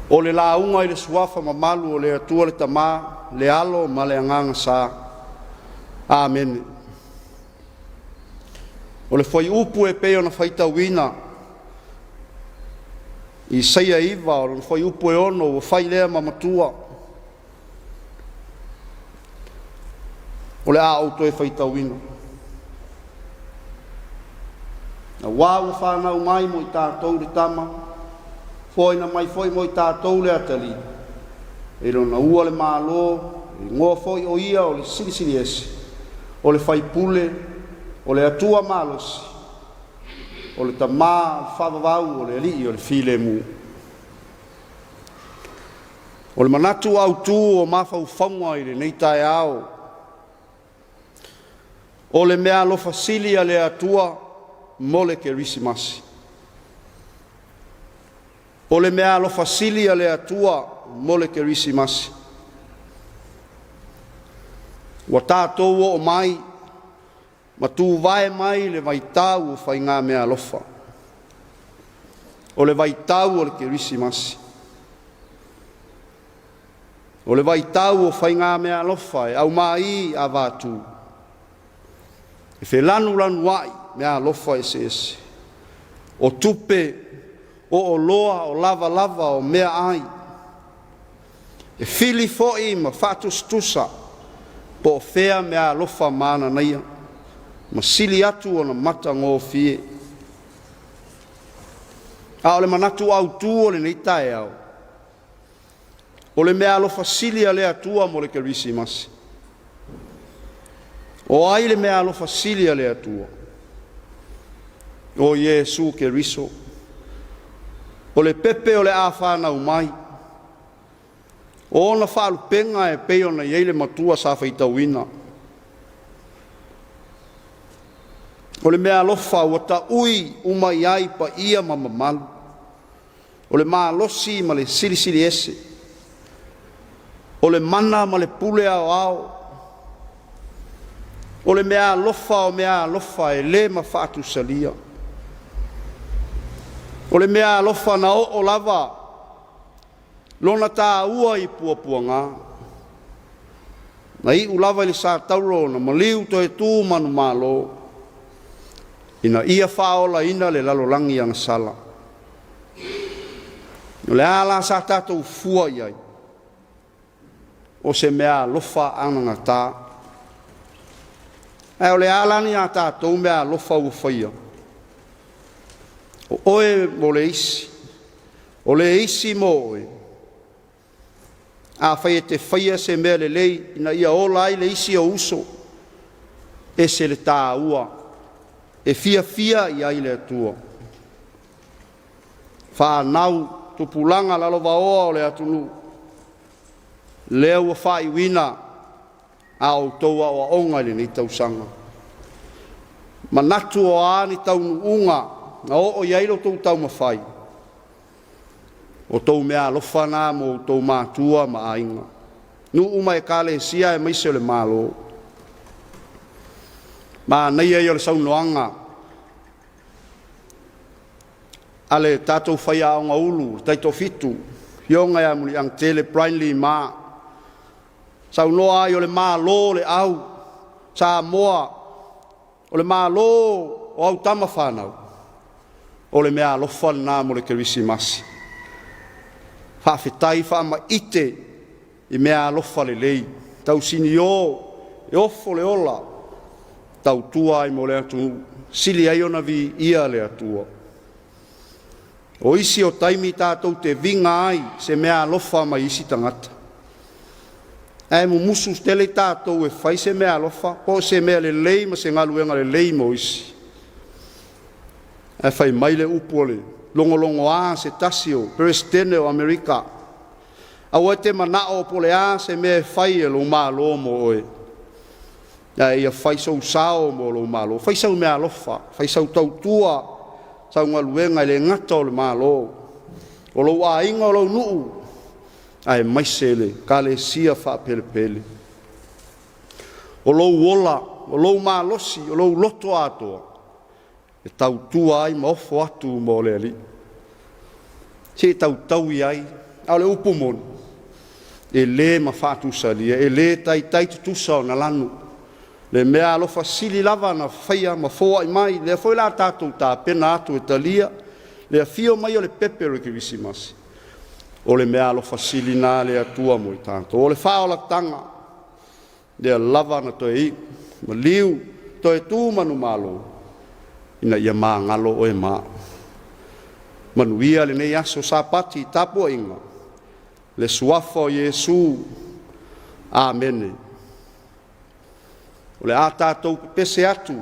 O le lauga i le Suafa mamalu o le Atua le Tama, le Alo ma le Agaga Sa. Amene. O le fuaiupu e pei ona faitauina, Isaia 9 o lona fuaiupu e 6, ua fai lea ma matua. O le a ou toe faitauina. Aua ua fanau mai mo i tatou le tama, foaina mai foi mo i tatou le atalii, i lona ua le Malo, e igoa foi o ia o le Silisili Ese, o le Faipule, o le Atua Malosi, o le Tama Faavavau, o le Alii o le Filemu. O le manatu autu o mafaufauga i lenei taeao, o le meaalofa sili a le Atua mo le Kerisimasi. O le meaalofa sili a le Atua mo le Kerisimasi. Ua tatou oo mai ma tuvae mai le vaitau o faigameaalofa, o le vaitau o le Kerisimasi. O le vaitau o faigameaalofa e aumai avatu, e felanulanuai meaalofa eseese, o tupe, o oloa, o lava lava o meaai. E fili foi ma faatusatusa po o fea meaalofa mananaia ma sili atu ona matagofie. A o le manatu autu o lenei taeao, o le meaalofa sili a le Atua mo le Kerisimasi. O ai le meaalofa sili a le Atua? O Iesu Keriso, o le pepe o le a fanau mai. O ona faalupega e pei ona i ai le matua sa faitauina. O le meaalofa ua taui uma i ai paia ma mamalu, o le malosi ma le silisili ese, o le mana ma le pule aoao, o le meaalofa o meaalofa e le ma faatusalia. O le meaalofa na oo lava lona taua i puapuaga, na iu lava i le satauro na maliu toe tu manumalo, ina ia faaolaina le lalolagi agasala. O le a la sa tatou fua i ai? O se meaalofa anagata. Ae o le a la ni a tatou meaalofa ua faia? O oe mo le isi, o le isi mo oe. Afai e te faia se mea lelei ina ia ola ai le isi ou uso, e ese le taua, e fiafia i ai le Atua. Fanau, tupulaga lalovaoa o le atunuu, lea ua faaiuina a outou aoaoga i lenei tausaga. Manatu o a ni taunuuga na oo i ai lo outou taumafai, o outou meaalofa na mo outou matua ma aiga, nuu ma ekalesia aemaise o le Malo. Manaia ia o le saunoaga a le tatou faiaoga ulu taitoafitu, afioga ia Muliagatele Brian Lee Ma, saunoa ai, o le Malo o le au, Samoa o le Malo o au tama fanau, o le meaalofa lena mo le Kerisimasi. Faafetai faamaite i meaalofa lelei, tausinio e ofo le ola, tautua ai mo le atunuu, sili ai ona viia le Atua. O isi o taimi tatou te viga ai i se meaalofa mai isi tagata, ae mumusu tele tatou e fai se meaalofa po o se mea lelei ma se galuega lelei mo isi. Ae fai mai le upu a le logologoa a se tasi o Peresetene o Amerika, aua e te manao po o le a se mea e fai e lou malo mo oe, ae ia fai sou sao mo lou malo. Fai sau meaalofa, fai sau tautua, sau galuega e le gata o le Malo, o lou aiga, o lou nuu, aemaise le ekalesia faapelepele. O lou ola, o lou malosi, o lou loto atoa, e tautua ai ma ofo atu mo le Alii. Se i tautaui ai A o le upu moni, e le ma faatusalia, e le taitai tutusa ona lanu le meaalofa sili lava na faia ma foai mai, lea foi o le a tatou tapena atu e talia le afio mai o le pepe o le Kerisimasi, o le meaalofa sili lena a le Atua mo i tatou, o le faaolataga, lea lava na toe iu, maliu, toe tu manumalo, ina ia magalo oe ma au. Manuia lenei aso Sapati, tapuaiga i le Suafa o Iesu. Amene. O le a tatou pepese atu